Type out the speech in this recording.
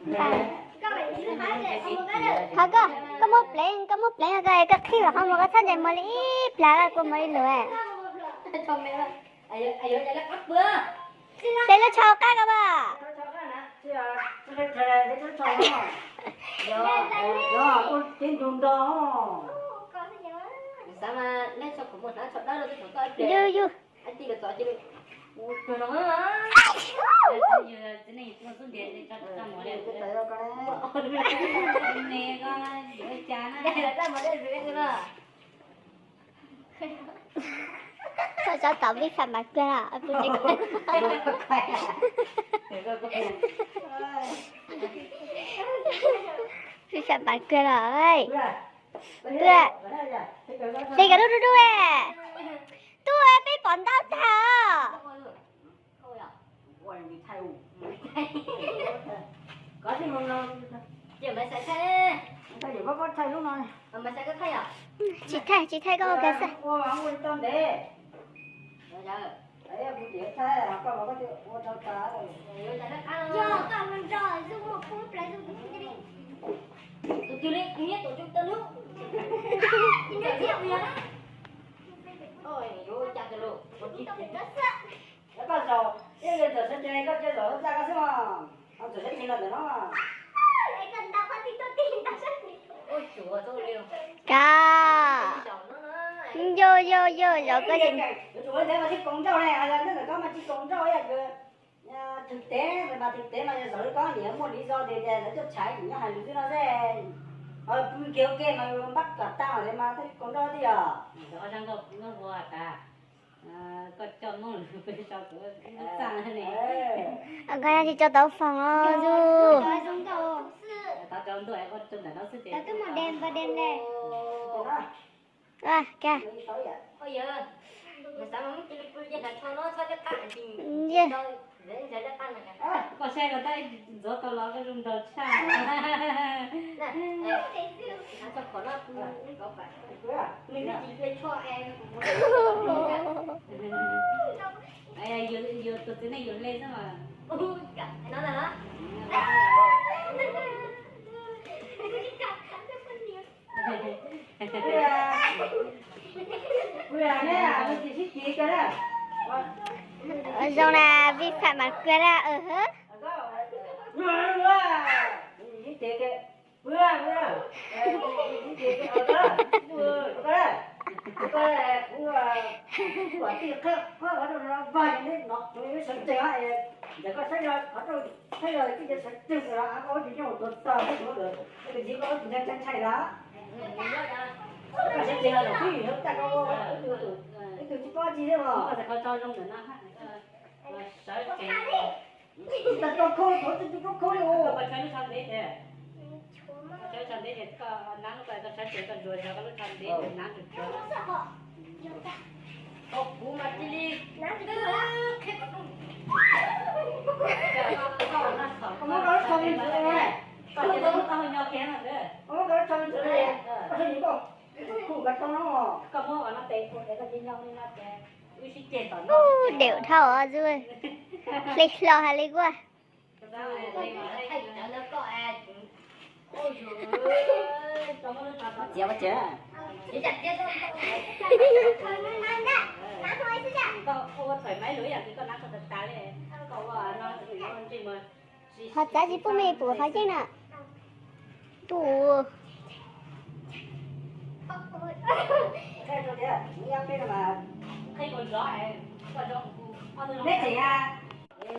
Thov koj, koj muab pleev, koj muab pleev koj, koj qhib los qhov muag, koj txhob ntsais muag li ib plag kua muag li lus. Ces lub tsho qab koj mas. Yus, yus. Koj tso tau vij fam mas kawg los. Vij fam mas kawg los. Hle koj lub dub dub, tub, peb pom ntau tag os. Tsis thaij, tsis thaij, koj ua kiag xwb. Koj zaum ib ntawm sawv cev, koj cia zaum txaj koj xwb mas, ho txawm sawv cev los ntawm no. Koj, yog yog yog zaum koj. Yuav tsum ua ntawd mas tsis koom nrauj ne, ntawm koj mas tsis koom nrauj, yog thwm tev mas thwm tev mas yog zaum li koj niam muaj li zog tias lawv tuaj tshaiv nyob hais lus xwb no xwb. Ho pw kiag ua ke mas npab kom tag lawm mas twb koom nrauj tiag yog. Koj tsis tso tau foom os yus. Koj saib koj tab ntxuav tau los koj zoo nraug tshaj. Yus tus txiv neej yus hle xwb mas. Zoo na, vij fam mas kawg na. Ub, dewm dhau os, hle hlo hais li kuj. Ho txav tsis pub me pum qhov yeej na. Tus neb tseem a.